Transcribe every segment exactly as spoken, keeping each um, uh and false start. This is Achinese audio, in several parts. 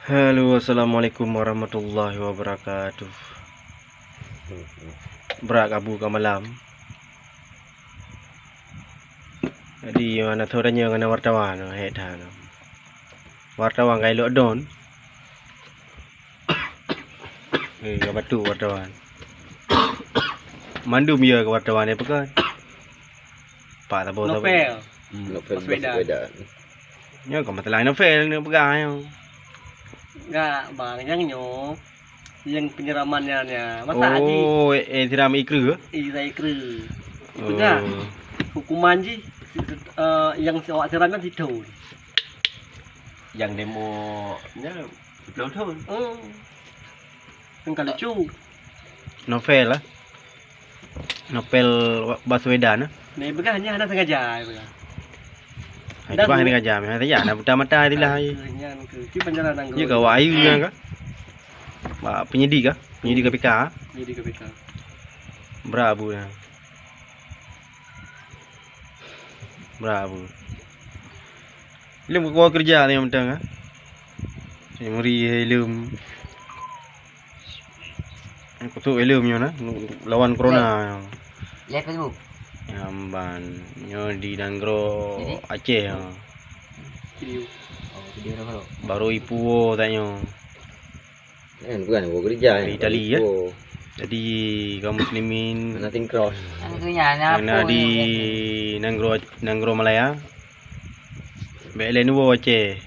Halo, assalamualaikum warahmatullahi wabarakatuh. Brat kabu ka malam. Jadi, mana tu tanya ngon wartawan, hek that. Wartawan ka ilok don. Eh, ka batuk wartawan. Mandum ya ke wartawan ni pekan. Pak Tabo, Tabo. Novel. Hmm. Novel Baswedan. Baswedan. Nyoe ka masalah novel ni peugah nyoe. Enggak, bang, nyang nyoe. Yang penyiraman nyan, ya. Masa haji? Oh, eh, eh, siram ikru ke? Eh, siram ikru. Oh. Peugah. Hukuman jih, eh, yang si-, awak siram kan sithon. Yang demo nya sepuluh thon. Oh. Kan ka lucu. Novel lah. Novel Wa-, Baswedan lah. Nah, peugah nyan hana sengaja, peugah. Hai, dah cuba hana sengaja, hana sengaja, hana buta mata dilah. Ah, nyan ke. Ki panjara nanggroe. Iya ka, wak ayu nyan ka? Wak penyidik ka? Penyidik K P K. Penyidik K P K. Brat bu nyan. Brat bu. Lom keukua keureuja ni mantong, ha? Meuri ilom. Kutuk ilom nyoe na, lawan corona. Live Facebook. Nyamban. Nyoe di nanggroe Aceh, ha. Video. Oh, video dah baru. Baru ipuo tanyoe. Eh, bukan, bukan gereja, di Itali, ya. Oh. Jadi, kaum muslimin, hana tingkrong. Hana di nanggroe, nanggroe Malaya. Bèk lé nuwoe Aceh.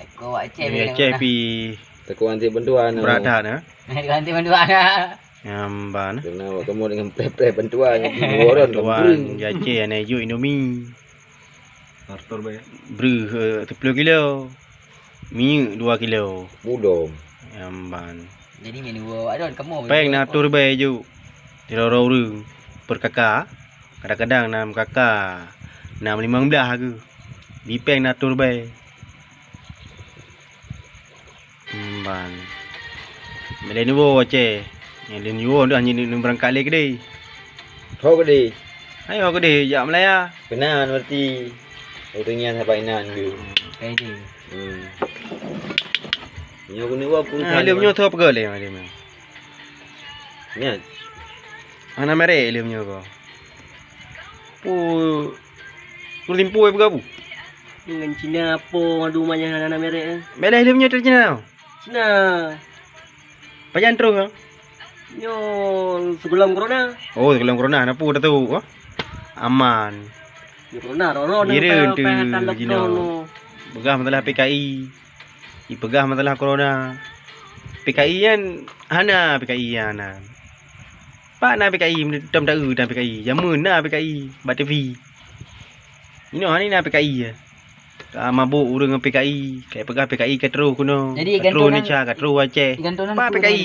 Teuka Aceh, di Aceh pi. Teuka anti bantuan. Brat that, ya. Teuka anti bantuan. Nyamban. Kena awak kamu dengan pleh-pleh bantuan. Bantuan di Aceh, hana ijok Indomie. Karton bayar. Breuh, eh, sepuluh kilo. Minyeuk dua kilo. Budong. Nyamban. Jadi, nyan dua awak don, kamoe. Péng na toh ribèe ju. Sidroe-droe ureueng per kaka. Kadang-kadang na meukaka. Na limong blaih geuh. Di péng na toh ribèe. Mban. Mileniwo Aceh. Nyang leunyuwo dah nyan neubeurangkat lé keudéh. Ho keudéh. Hai ho keudéh jak Malaya. Keunan berarti. Ureueng nyan sabai nan geuh. Kaidéh. Hmm. Nyoe keuneuk wak pun. Ah, ileuem nyoe tho peugah lé ileuem nyoe. Nyan. Hana merek ileuem nyoe ko. Pu Ureueng timpue peugah bu? Dengan Cina po ngadu manyang hana merek, eh. Beda ileuem nyoe dari Cina. Cina. Pajan troh, ha? Nyoe sebelum corona. Oh, sebelum corona, na pu dah tu, ha? Aman. Nyoe corona, roro nang. Ireuen tu jinoe. Peugah masalah P K I. Ipeugah masalah corona. P K I nyan hana, P K I nyan hana. Pat na P K I, tom taeu na P K I. Jameun na P K I bak T V. Inoe hana na P K I. Ka mabök ureueng ngon P K I, ka peugah P K I ka troh keunoe. Jadi, ka troh Indonesia, ka troh Aceh. Pat P K I.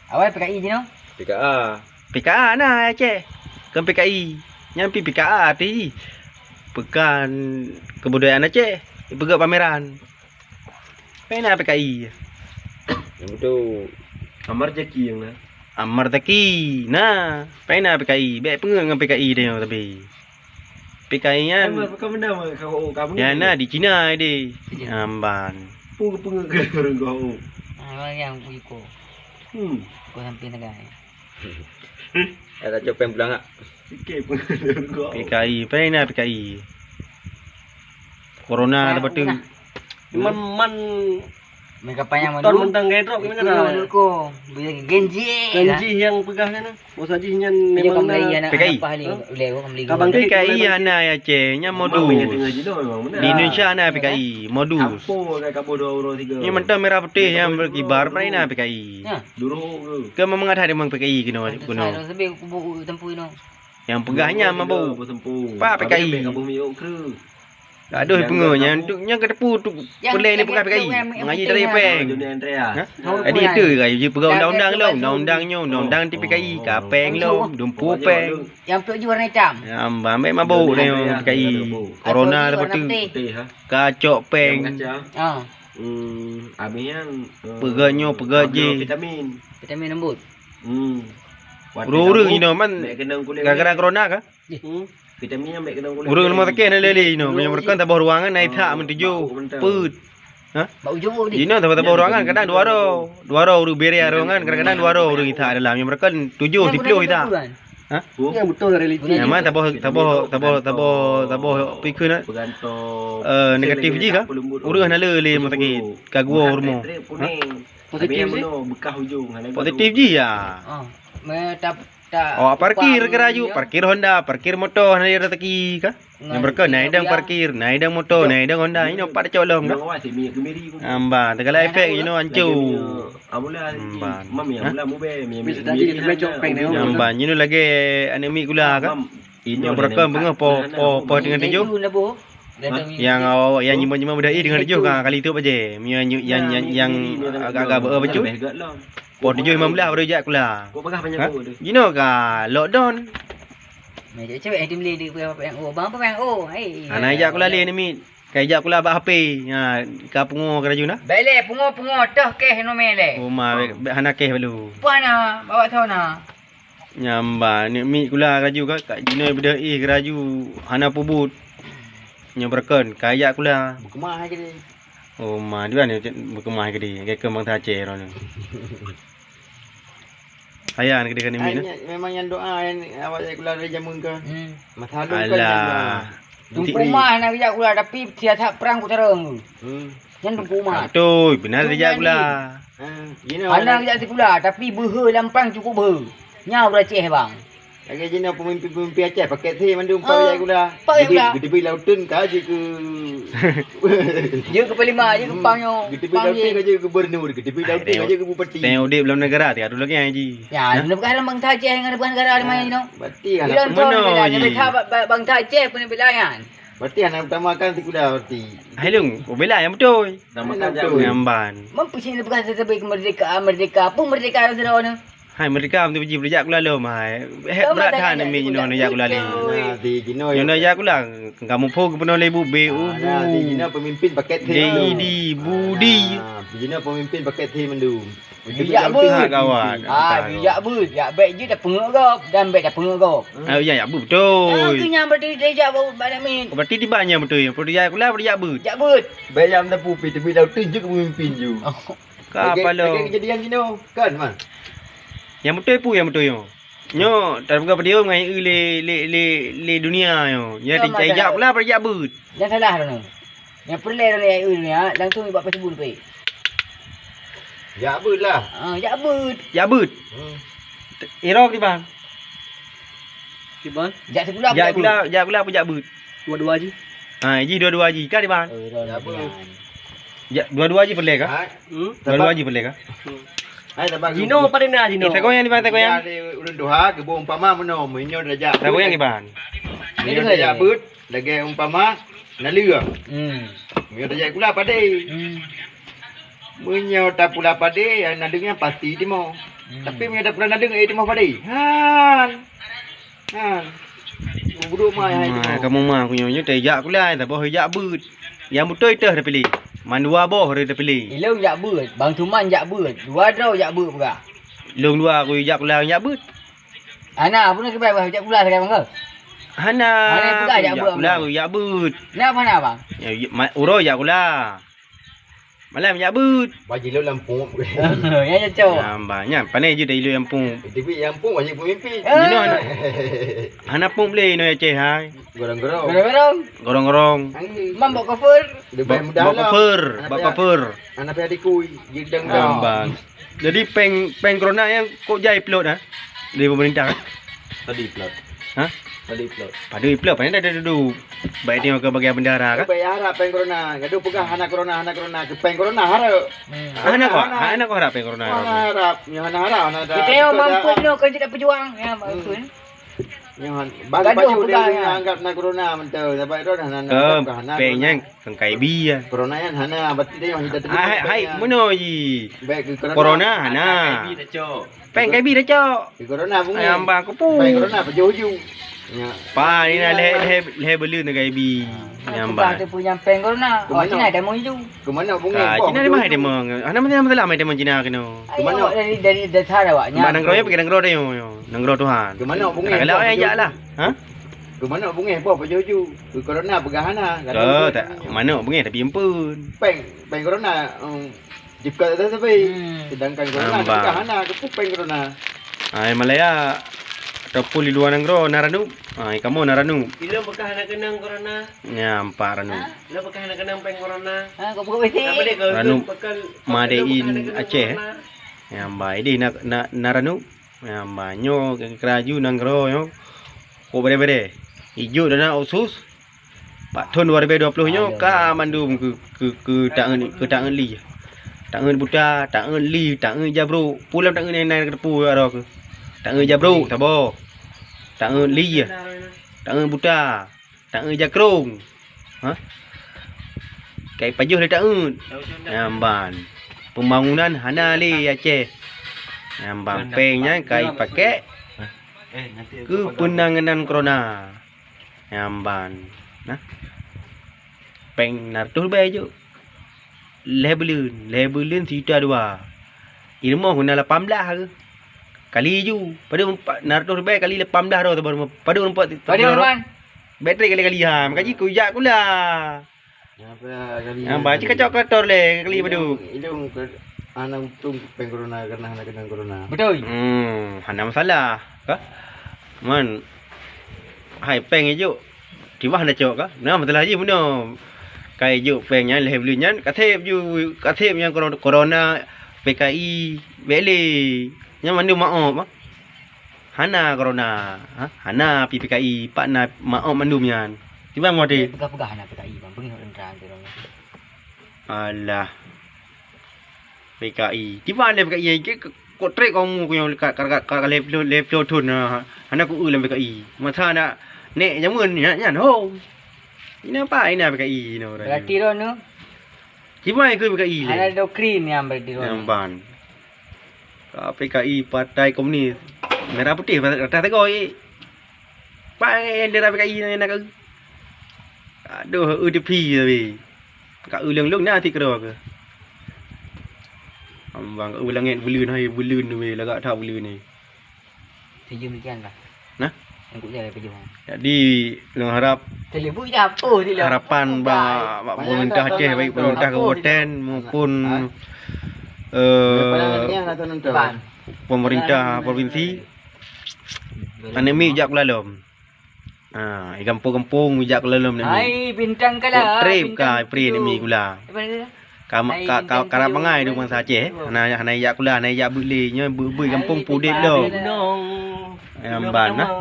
Awai P K I jinoe? P K A. P K A na Aceh. Kon P K I. Nyan pi P K A ti. Pekan Kebudayaan Aceh. Ipeugah pameran. Pena P K I. Yang betul. Amar Jaki yang na. Amar Zaki. Nah, pena P K I. Bèk peungeut ngon P K I dia tapi. P K I nyan. Kamu, kamu nama kau, kamu? Ya na di Cina deh. Amban. Pun peungeut ke ureueng kau. Ah, yang iko. Hmm. Kau sampai negara. Ada copeng pulang ah. Sikit pun. P K I, pena P K I. Corona lepas tu. Man, man. Mereka payah ton mandum. Mentang gaidrop gimana dah? Ko, ko. Boleh genji. Genji yang peugah sana. Bos Haji nyan memang na P K I. Abang P K I ana ya Aceh, nyan modus. Di Indonesia na P K I, modus. Ni mentang merah putih yang berkibar, pernah na P K I. Ke memang ada memang P K I kena kena. Yang peugah nyan mampu. Pak P K I. Gadoh peungeut nyan tu, nyang ka teupeu tu. Peulée ni peugah P K I. Mengaji dari péng. Ha? Jadi itu ka ji peugah undang-undang lom, undang-undang nyoe, undang-undang anti P K I, ka péng lom, dumpu péng. Yang peluk ji warna hitam. Ya, ambek mabuk ni P K I. Corona tu betul. Kacok péng. Ah. Hmm, habis nyan, eh, peugah nyoe, peugah ji. Vitamin. Vitamin lembut. Hmm. Ureueng-ureueng inoe man gara-gara corona kah? Hmm. Ureueng rumoh sakét na lé-lé inoe, meunyoe beureukan saboh ruangan na ithak meutujoh. Peuet. Ha? Bak ujong ni. Inoe saboh-saboh ruangan kadang dua droe. Dua droe ureueng bereh ruangan, kadang-kadang dua droe ureueng ithak dalam. Meunyoe beureukan tujoh, siploh ithak. Ha? Nyang beutôi realiti. Memang saboh, saboh, saboh, saboh, saboh pikir na, eh, negatif jih ka. Ureueng hana lé, lé rumoh sakét. Ka geuwoe rumoh. Ha? Positif jih? Positif jih ya. Oh, me tap Awak parkir keuraju, parkir Honda, parkir moto, hana lé rezeki ka. Nyang beureukan, na idang parkir, na idang moto, na idang Honda, inoe pat cok lom ka. Amba, teugala efek inoe hancô. Amba. Ha? Amba, inoe lagèe aneuk miet gula ka. Nyang beureukan beungoh po, po, po teungoh tujoh. Nyang awak-awak nyang jimah-jimah beudah ih teungoh tujoh ka kali tu aja. Nyang, nyang, nyang agak-agak beu bacut. Poh tujoh lima belas baru jak kula. Ha? Jinoe ka lockdown. Meh cewek-cewek hati beli di P M O. Bang P M O. Hei. Hana jak kula lé ni mit. Ka jak kula bak H P. Ha, ka pungo keuraju na. Bèk lé pungo-pungo toh keh nomé lé. Oh ma, bèk, bèk hana keh balu. Puana, bawa sana. Nyamba, ni mit kula keuraju ka, ka jinoe beudah ih keuraju hana pubut. Nyoe beureukan, ka jak kula. Beukeumah hai keudeh. Oh ma, di mana beukeumah hai keudeh? Ka keu bangsa Aceh droeneuh. Ayah ni keudeh kan ni. Ai, mi na? Nyan, memang nyan doa nyan awak jak kula dari jameun ka. Hmm. Masa lalu kan nyan doa. Alah. Teungku Umar nak jak kula, tapi siasat perang ku tarong. Hmm. Nyan Teungku Umar. Betul, benar dia jak kula. Ha, you know, hana jak sikula, tapi beuhe lam perang cukup beuhe. Nyan ureueng Aceh, bang. Lagèe jinoe pemimpin-pemimpin Aceh pakai sih mandum pau jak kula. Pau jak kula. Geuteubiet lam uteuen ka jeuet keu, jeuet keu panglima, jeuet keu pang nyoe. Geuteubiet lam uteuen ka jeuet keu gubernur, geuteubiet lam uteuen ka jeuet keu bupati. Tengok udép lam negara tiap tu lagi haji. Ya, bukan bangsa Aceh ngon bukan negara lain, you know. Berarti hana. Mereka bangsa Aceh pun bela kan. Berarti hana utamakan sikula berarti. Hai lôn, bela nyang beutôi. Utamakan nyang beutôi. Nyang ban. Mampu sini bukan tetapi kemerdekaan, merdeka. Apa merdeka sidroe nyoe? Hai, merdeka beutôi jih, beureuja kula lom hai. Hek brat that nami jinoe neujak kula lé. Nah, di jinoe. Nyoe neujak kula, kamoe pho geupeunong lé bu, B U. Nah, di jinoe pemimpin paket D I D, Budi. Nah, di jinoe pemimpin paket mandum. Bijak beuet. Kawan. Ah, bijak beuet. Jak bèk jeuet tapeungeuet gob dan bèk tapeungeuet gob. Ah, ya, ya, beutôi. Keu nyan berarti dijak beuet bak Namin. Berarti tiba nyan beutôi. Berarti jak kula, berarti jak beuet. Jak beuet. Bèk nyang teupeu pi teubiet lam teujeuet keu pemimpin ju. Ka apa lo? Kejadian jinoe, kan, Man? Nyang beutôi peue nyang beutôi nyoe? Nyoe tapeugah peudeueng ngon lé, lé, lé, lé dunia nyoe. Nyan dijak kula, berarti jak beuet. Nyang salah droeneuh. Nyang peureulèe droeneuh jak dunia, langsung bak Facebook pih. Jak beuet lah. Ah, jak beuet. Jak beuet. Hmm. Iro kiban. Kiban? Jak sikula. Jak kula, jak kula apa jak beuet? Dua-dua ji. Ha, ji dua-dua ji ka kiban. Oh, iro. Jak beuet. Jak dua-dua ji peureulèe ka? Ha? Hmm? Dua-dua ji peureulèe ka? Hmm. Hai, tabak. Jinoe pada na jinoe. Eh, tagoyang kiban, tagoyang. Ulôn tuha geuboh umpama meunoe, meunyoe tajak. Tagoyang kiban. Meunyoe tajak beuet, lagèe umpama naleueng. Hmm. Meunyoe tajak kula padé. Hmm. Meunyoe tapula padé, naleueng nyan pasti timoh. Hmm. Tapi meunyoe tapula naleueng, eh, timoh padé. Han. Han. Budok mai hai timoh. Kamoe ma ku nyoe, nyoe tajak kula, saboh jak beuet. Nyang beutôi teuh tapiléh. Man dua boh re tapiléh. Ilôn jak beuet, Bang Tuman jak beuet, dua droe jak beuet peugah. Lôn dua ku jak kula jak beuet. Hana, peue na kiban jak kula sagai bang ke? Hana. Hana peugah jak beuet. Jak kula ku jak beuet. Napa hana bang? Ya, ya, ma-, uroe jak kula. Malam jak beuet. Baju lo lam pop. Ya, ya, cok. Ya, bah, nyan, pandai je dah ilo yang pop. Tapi yang pop banyak pemimpin. Inoe hana, hana pop le inoe Aceh hai. Gorong-gorong. Gorong-gorong. Gorong-gorong. Mambok kafir. Lebih mudah lah. Bak kafir, bak kafir. Anak payah dikui, jadi dang. Ambang. Jadi peng, peng corona yang kok jai plot ha? Dari pemerintah kan? Tadi plot. Ha? Tadi plot. Pada plot, pada dah duduk. Baik tengok ke bagian bendahara kan? Baik harap peng corona. Gaduh peugah hana corona, hana corona. Ke peng corona harap. Hmm. Hana kok, hana kok harap peng corona. Hana harap, hana harap, hana harap. Kita yang mampu ni kan tidak pejuang, ya mampu. Nyohan, bang gaduh baju peugah dia nyan. Anggap na corona mantau. Sabai dah hana, hana. Peng nyan kan K B ya. Corona nyan hana, berarti dia yang kita terima. Hai, hai, meunoe ji. Baik ke corona. Corona hana. K B dah cok. Peng K B dah cok. Ke corona bunga. Ayam bang kupu. Peng corona pejoh ju. Ya. Pa ni na leh, leh, leh beli na K B. Ayam bang. Kita punya peng corona. Awak Cina dah mau hijau. Kemana bunga? Ah, Cina ni mah ada mah. Ana mesti masalah mai teman Cina kena. Kemana? Dari, dari dasar awaknya. Mana nanggroe ya, pergi nanggroe dah yo. Nanggroe Tuhan. Kemana bunga? Kalau ya jak lah. Ha? Keu manok beungéh boh pajoh ju. Keu corona peugah hana. Keu tak, manok beungéh tapi empeuen. Péng, péng corona, em, jipeugah sabe. Hmm. Sedangkan corona peugah hana, keu péng corona. Hai Malaya ataupun di luar nanggroe na ranup. Hai kamoe na ranup. Ilong peugah hana keunong corona. Nya, empat ranup. Ha? Ilong peugah hana keunong péng corona. Ha, kau buka besi. Ranup made in Aceh. Nya, empat. Ideh na, na, na ranup. Nyang banyoe keu laju nanggroe nyoe kok bere-bere. Ijok dana otsus bak thon dua ribu dua puluh nyoe ka mandum keu, keu, keu taeun, keu taeun li. Taeun buta, taeun li, taeun jabrok. Pulang taeun nyan na keuteupue aroe keu. Taeun jabrok saboh. Taeun li. Taeun buta. Taeun jakrong. Ha? Kai pajoh lé taeun. Nyang ban. Pembangunan hana lé Aceh. Nyang ban péng nyan kai pakai keu penanganan corona. Nyang ban. Nah. Péng na reutôh ribèe jok. Lhèe buleuen, lhèe buleuen sijuta dua. Irumoh na lapan blah ke. Kali ju. Padahai na reutôh ribèe kali lapan blah droe saboh rumoh. Padahai rumoh. Padahai rumoh. Baterai kali-kali ha, maka jih kujak kula. Nyang ba cit kacok kalkulator lé kali padu. Ilong ke hana untung péng corona karena hana keunong corona. Betul. Hmm, hana masalah, ka? Man, hai péng ijok. Tiwah na cok ka? Nah, masalah jih bunoe. Kai jok péng nyan lhèe buleuen nyan, kaseb ju, kaseb nyang koro-, corona, P K I, bèk lé. Nyan mandum maoh, bah. Hana corona, ha? Hana P P K I, pat na maoh mandum nyan. Tiba mode. Peugah-peugah hana P K I, bang. Beungéh orang terang tu orang. Alah. P K I. Tiba lé P K I ke, ke, kok trép kamu ku nyang ka, ka, ka, ka lhèe ploh, lhèe ploh thon, ha. Hana ku eu lam P K I. Masa nak nek jameun nyan, nyan ho. Ina apa ina P K I ina orang. Berarti ron tu. Tiba ke P K I lé. Hana doktrin yang berarti ron. Yang ban. Ka P K I Partai Komunis. Merah putih atas tegoi. Pakai bendera P K I na, na ka. Aduh, eu tepi tapi. Ka eu leng-leng na ti keudroe ke. Ambang ka eu langét buleuen hai buleuen tu weh, lagak that buleuen ni. Sejam sekian lah. Nah? Yang kujak dari pejauh. Jadi, lôn harap harapan bak, bak pemerintah Aceh, baik pemerintah kabupaten maupun, eh, pemerintah provinsi, aneuk miet jak kula lom. Ha, di gampông-gampông jak kula lom aneuk miet. Hai, bintang kala. Trép ka pri aneuk miet kula. Ka, ka, ka, karab bangai di bansa Aceh. Hana, hana jak kula, hana jak beuet lé. Nyoe beuet-beuet gampông pudép lom. Nyang ban nah.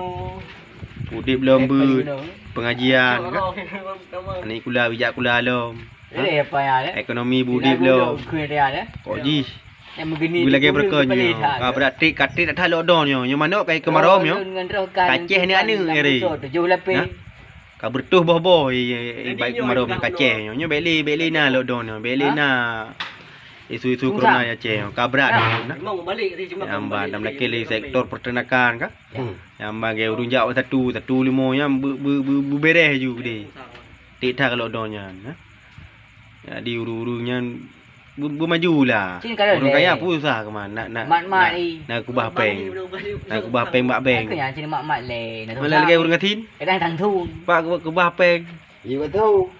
Pudép lom beuet pengajian ka. Aneuk kula bijak kula lom. Ekonomi pudép lom. Kok jih. Beuet lagèe beureukoh nyoe. Ka brat trik, ka trik that lok don nyoe. Nyoe manok ka keumarom nyoe. Ka Aceh ni aneuk ni. Nah. Ka beureutoh boh-boh, eh, eh, eh, baik keumarom ka Aceh nyoe. Nyoe bèk lé, bèk lé na lockdown nyoe, bèk lé na isu-isu corona di Aceh nyoe. Ka brat nyoe, nah. Nyang ban, dan lakèe lé sektor peternakan ka. Nyang ban lagèe ureueng jak satu, satu limo nyan beu-, beu-, beu-, beubèrèh ju keudéh. Tik that lockdown nyan, nah. Jadi ureueng-ureueng nyan Be-, beumaju lah. Cit ka lheueh. Ureueng kaya peue susah keuman. Nak, nak, mat-mat nak, eh. Nak keubah péng. Nak keubah péng bak bank. Aku nyang cit mat-mat lé. Nak malah lagèe ureueng gasien. Kadang tang thon. Pak keubah, keubah péng. Yub ka tho.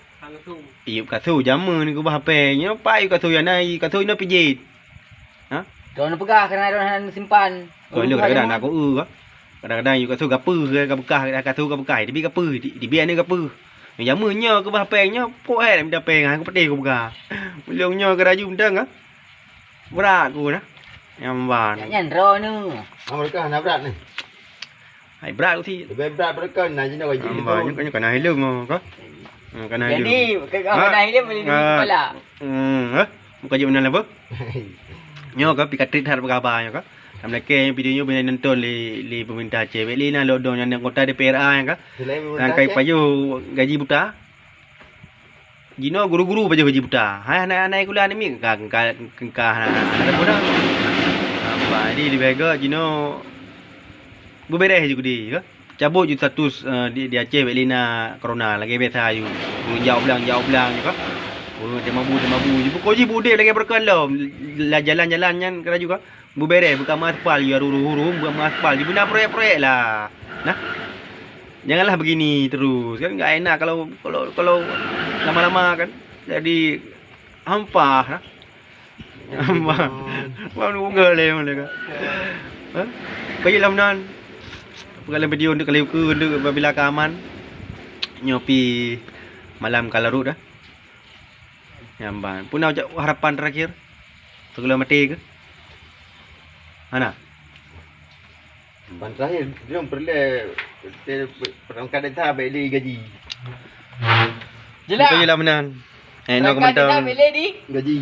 Yub ka tho jameun keubah péng. Nyoe pak yub ka tho, ya na yub ka tho inoe pijet. Ha? Droeneuh peugah keureuna droeneuh hana simpan. Oh, lôn kadang-kadang aku, eh, ka. Kadang-kadang yub ka tho gapeue ke, ka beukah, ka tho ka beukah, tapi gapeue, di, di bian ni gapeue. Jameun nyoe keubah péng nyoe, pok eh, mita péng, aku peudeh ku peugah. Ulôn nyoe keuraju mantong, ah. Brat ku nah. Nyang ban. Nyan droeneuh. Ah, mereka hana brat ni. Hai brat ku sit. Lebih brat mereka, nah, jinoe wajib. Nyang ban, nyoe kana hileueng, oh, ka? Hmm, kana hileueng. Jadi, ke-, kana hileueng boleh di kepala. Hmm, eh? Bukan je meunan lah, apa? Nyoe ka, pih ka trit that peugah haba nyoe ka. Lam lakèe nyoe video nyoe bina nonton lé, lé pemerintah Aceh. Bèk lé na lockdown nyan anggota D P R A nyan ka. Selain pemerintah Aceh. Nyan kai pajoh gaji buta. Jinoe guru-guru pajoh gaji buta. Hai aneuk-aneuk kuliah ni mi ka, ka, ka, ka hana, hana guna. Apa jadi lebih agak jinoe beubèrèh ju keudéh ka. Cabot ju status, eh, di, di Aceh bèk lé na corona lagèe biasa ju. Ureueng jak u blang, jak u blang ju ka. Ureueng teumabu, teumabu ju. Buko jih beudép lagèe beureukan lom. La jalan-jalan nyan keuraju ka. Beubèrèh, beuka meuaspal ju, ruruh-ruruh, beuka meuaspal ju. Beuna proyek-proyek lah. Nah. Janganlah begini terus kan, enggak enak kalau kalau kalau lama-lama kan jadi hampa. Hampa. Wah, lu galeh mana kan? Ha? Baiklah meunan. Peugaleh video untuk kali ke untuk bila ka aman. Nyopi malam ka larut dah. Nyamban. Puna ucap harapan terakhir. Sebelum mati ke? Hana. Ban terakhir, jom peureulée perangkat desa baik lé gaji. Jelas. Bukan jelas meunan. Eh, no Perangkat desa komentar. Baik lé di gaji.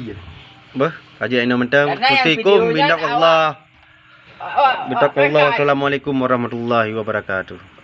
Beuh, aja ino mentang. Karena yang Assalamualaikum video nya warahmatullahi wabarakatuh. Awak, awak, awak Assalamualaikum warahmatullahi wabarakatuh.